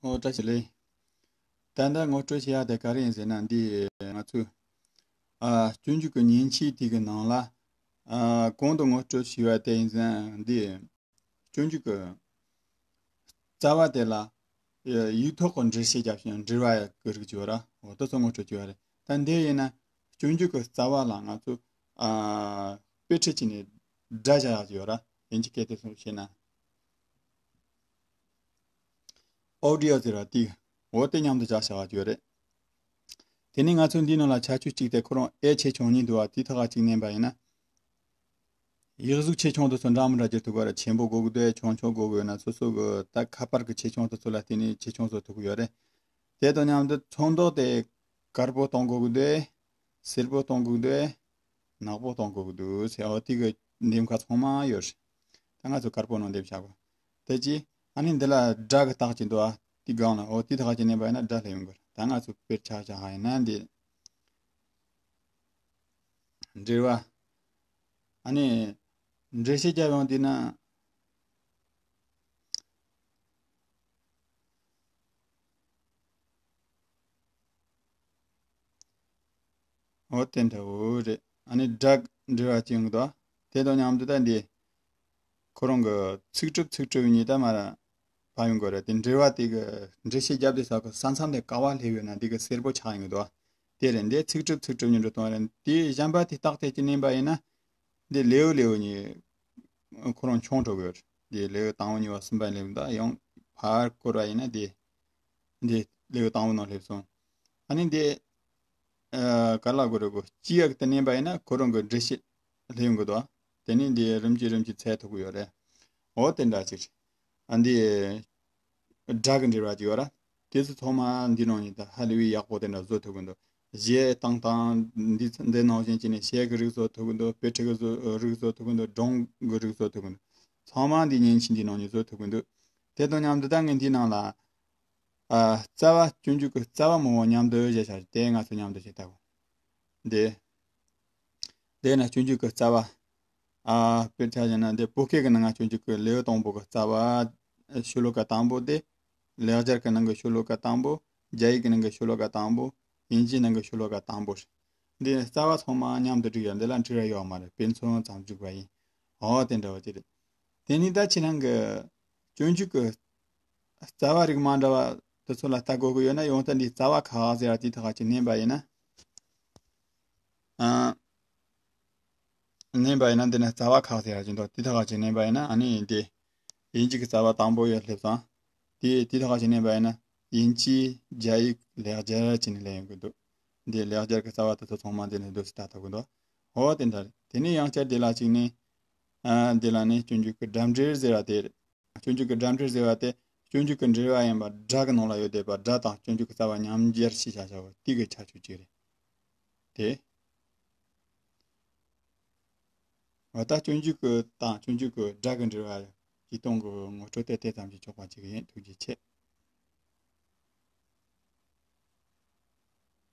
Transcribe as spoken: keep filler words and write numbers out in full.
ཨོ་བཀྲ་ཤིས་བདེ་ལེགས། ད་ལྟ་ངོ་སྤྲོད་བྱེད་ཡ་དེ་ག་རེ་ཡིན་ཟེར་ན། འདི་ང་ཚོས་ཨ་སྤྱོད་འཇུག་གི་མཉེན་ཆས་དེ་གི་ནང་ལ་ཨ་གོང་དུ་ངོ་སྤྲོད་བྱས་པ་དེ་ཡིན་ཙང་། འདི་སྤྱོད་འཇུག་གི་རྩ་བ་དེ་ལ་ཡིག་ཐོག་གི་འགྲེལ་བཤད་རྒྱབ་ཤིང་འགྲེལ་བ་གི་རིགས་བྱས་པ་ར། འོ་དེ་ཚོ་ངོ་སྤྲོད་བྱས་པ་རེད། ད་འདི་ཡིན་ན་སྤྱོད་འཇུག་གི་རྩ་བ་ལ་ང་ཚོས་ཨ་དཔེ་ཁྲིད་བྱས་ནས་སྒྲ་བཞག་ཡག་བྱས་པ་ར། དབྱིན་ཇི་སྐད་དུ་སོང་བཤད་ན། ཨོ་ཌི་ཡོ་ཟེར་བ་དེ། འོ་དེ་མཉམ་དུ་བཞག་བཞག་པ་ཡོད་རེད། དེ་ནས་ང་ཚོ་འདིའི་ནང་ལ་ཁྱད་ཆོས་གཅིག་དེ་ཁོ་རང་ཨེ་ཆེ་ཆུང་གཉིས་འདུག་བ། དེའི་ཐོག་ག་གཅིག་མནན་པ་ཡིན་ན། ཡིག་གཟུགས་ཆེ་ཆུང་དེ་ཚོ་འདྲ་མི་འདྲ་བྱེད་ཐུབ་ཀྱི་རེད། ཆེན་པོ་དགོས་ཀྱི་འདུག་ཆུང་ཆུང་དགོས་ཀྱི་ཡོད་ན་སོ་སོ་གི་ད་ཁ་པར་གྱི་ཆེ་ཆུང་དེ་ཚོ་ལ་བརྟེན་ནས་ཆེ་ཆུང་བཟོ་ཐུབ་ཀྱི་ཡོད་རེད། དེ་དང་མཉམ་དུ་ཚོན་མདོག་དེ་དཀར་པོ་གཏོང་དགོས་ཀྱི་འདུག་སེར་པོ་གཏོང་དགོས་ཀྱི་འདུག་ནག་པོ་གཏོང་དགོས་ཀྱི་འདུག་ཟེར། འོ་དེ་གི་འདེམས་ཁ་ཚང་མ་ཡོད་རེད། ད་ང་ཚོ་དཀར་པོ་ནང་འདེམས་བྱ་དགོས། དེ་རྗེས་ཨ་ནི་འདི་ལ་སྒྲ་གི་རྟགས་ཅིག་འདུག་ཨ། དེའི་སྒང་ལ་འོ་དེའི་ཐོག་ག་གཅིག་མནན་པ་ཡིན་ན་སྒྲ་སླེབས་ཡོང་གི་རེད། ད་ང་ཚོ་དཔེར་ཆ་བཞག་པ་ཡིན་ན་འདི་འགྲེལ་བ། ཨ་ནི་འགྲེལ་བཤད་རྒྱབ་ཡོང་དུས་ན། འོ་དེ་འདྲ་བོ་རེད། ཨ་ནི་སྒྲ་འགྲེལ་བ་ཅིག་ཡོང་གི་འདུག་དེ་དང་མཉམ་དུ་ད་འདི་ཁོ་རང་གི་ཚིག་གྲུབ་ཚིག་གྲུབ་གཉིས་ད་མར་ཕབ་ཡོང་གི་རེད། དེ་འགྲེལ་བ་དེ་གི་འགྲེལ་བཤད་རྒྱབ་དུས་ས་གི་ས་མཚམས་དེ་ག་བ་སླེབས་ཡོད་ན་དེ་གི་སེར་པོ་ཆགས་ཡོང་གི་འདུག་དེ་རེད། འདི་ཚིག་གྲུབ་ཚིག་གྲུབ་གཉིས་འགྲོ་གཏོང་རེད། དེ་གཞན་པ་དེ་རྟགས་དེ་གཅིག་མནན་པ་ཡིན་ན། འདི་ལེའུ་ལེའུ་གཉིས་ཁོ་རང་ཆུང་འགྲོ་གི་ཡོད་རེད། འདི་ལེའུ་དང་པོ་གཉིས་པ་གསུམ་པ་སླེབས་འདུག་ཡང་ཕར་བསྐོར་བ་ཡིན་ན་འདི། འདི་ལེའུ་དང་པོ་ནང་སླེབས་སོང་། ཨ་ནི་འདི་ཨ་ག་ལ་གོ་རེ་གོ་ཅི་ཡག་དེ་མནན་པ་ཡིན་ན་ཁོ་རང་གི་འགྲེལ་བཤད་སླེབས་ཡོང་གི་འདུག་དེ་ནས་འདི་རིམ་གྱིས་རིམ་གྱིས་འཚོལ་ཐུབ་ཀྱི་ཡོད་རེད། འོ་དེ་འདྲ་ཅིག་ཨ་འདི་སྒྲ་གི་འགྲེལ་བ་ཅིག་ཡོད་ར། དེ་ཚོ་ཚང་མ་འདི་ནང་ནས་ད་ཧ་ལས་པའི་ཡག་པོ་དེ་འདྲ་བཟོ་ཐུབ་ཀྱི་འདུག་གཞས་བཏང་སྟངས་འདི་ཚོ་འདི་ནང་བཞིན་བྱས་ནས་གཞས་ཀྱི་རིགས་བཟོ་ཐུབ་ཀྱི་འདུག་དཔེ་ཁྲིད་ཀྱི་བཟོ་རིགས་བཟོ་ཐུབ་ཀྱི་འདུག་སྒྲུང་གི་རིགས་བཟོ་ཐུབ་ཀྱི་འདུག་ཚང་མ་འདི་མཉེན་ཆས་འདི་ནང་ནས་བཟོ་ཐུབ་ཀྱི་འདུག་དེ་དང་མཉམ་དུ་ད་ངས་འདིའི་ནང་ལ། ཨ། རྩ་བ་སྤྱོད་འཇུག་གི་རྩ་བ་མང་པོ་མཉམ་དུ་བཞག་བཞག་དེ་ང་ཚོ་མཉམ་དུ་བྱེད་ཐུབ། འདི། དེ་ན་སྤྱོད་འཇུག་གི་རྩ་བ། ཨ། དཔེར་ཆ་བཞག་ན་འདི་བོད་སྐད་ཀྱི་ནང་ང་སྤྱོད་འཇུག་གི་ལེའུ་དང་པོ་གི་རྩ་བ། ཤོ་ལོ་ཀ་དང་པོ་དེ། ལེགས་སྦྱར་གྱི་ནང་གི་ཤོ་ལོ་ཀ་དང་པོ། རྒྱ་ཡིག་གི་ནང་གི་ཤོ་ལོ་ཀ་དང་པོ། དབྱིན་ཇིའི་ནང་གི་ཤོ་ལོ་ཀ་དང་པོ་རེད། འདི་རྩ་བ་ཚང་མ་མཉམ་དུ་བསྒྲིགས་ཡོད། འདི་ལ་འབྲི་ར་ཡོད་མ་རེད། དཔེ་མཚོན་ཙམ་བསྒྲིགས་པ་ཡིན། འོ་དེ་འདྲ་བ་ཅིག་རེད། དེ་ནས་ད་ཁྱེད་རང་གི་སྤྱོད་འཇུག་གི་རྩ་བ་རིགས་མ་འདྲ་བ་དེ་ཚོ་ལ་ལྟ་དགོས་ཀྱི་ཡོད་ན། ཡང་ད་འདི་རྩ་བ་ཁག་ཁག་ཟེར་བ་དེའི་ཐོག་ཁ་ཅིག་མནན་པ་ཡིན་ན། ཨ། མནན་པ་ཡིན་ན་འདི་ན་རྩ་བ་ཁག་ཟེར་བ་ཅིག་འདུག་དེའི་ཐོག་ཁ་ཅིག་མནན་པ་ཡིན་ན་ཨ་ནི་འདི་དབྱིན་ཇི་གི་རྩ་བ་དང་པོ་ཡར་སླེབས་སོང་། དེ་དེའི་ཐོག་ཁ་ཅིག་མནན་པ་ཡིན་ན་དབྱིན་ཇི། རྒྱ་ཡིག། ལེགས་སྦྱར་བྱས་ནས་སླེབས་ཡོང་གི་འདུག་འདི་ལེགས་སྦྱར་གྱི་རྩ་བ་དེ་ཚོ་ཚང་མ་འདི་ནས་འདུག་སེ་ལྟ་ཐུབ་ཀྱི་འདུག་འོ་དེ་འདྲ་རེད། དེ་ནས་ཡང་བསྐྱར་འདི་ལ་གཅིག་ནས། ཨ། འདི་ལ་ནི་སྤྱོད་འཇུག་གི་སྒྲ་འགྲེལ་ཟེར་བ་དེ་རེད། སྤྱོད་འཇུག་གི་སྒྲ་འགྲེལ་ཟེར་བ་དེ་སྤྱོད་འཇུག་གི་འགྲེལ་བ་ཡིན་པ། སྒྲ་གི་ནང་ལ་ཡོད་བསྡད་པ། སྒྲ་དང་སྤྱོད་འཇུག་གི་རྩ་བ་མཉམ་སྦྱར་བྱས་བྱ་བྱ་བ་དེ་གི་ཁྱད་ཆོས་གཅིག་རེད། དེ། འོ་ད་སྤྱོད་འཇུག་གི་དང་སྤྱོད་འཇུག་གི་སྒྲ་གི་འགྲེལ་བ་ཇི་སྟོང་གི་ངོ་སྤྲོད་དེ་དེ་ཙམ་གྱིས་ཆོག་པ་ཅིག་ཡིན། ཐུགས་རྗེ་ཆེ།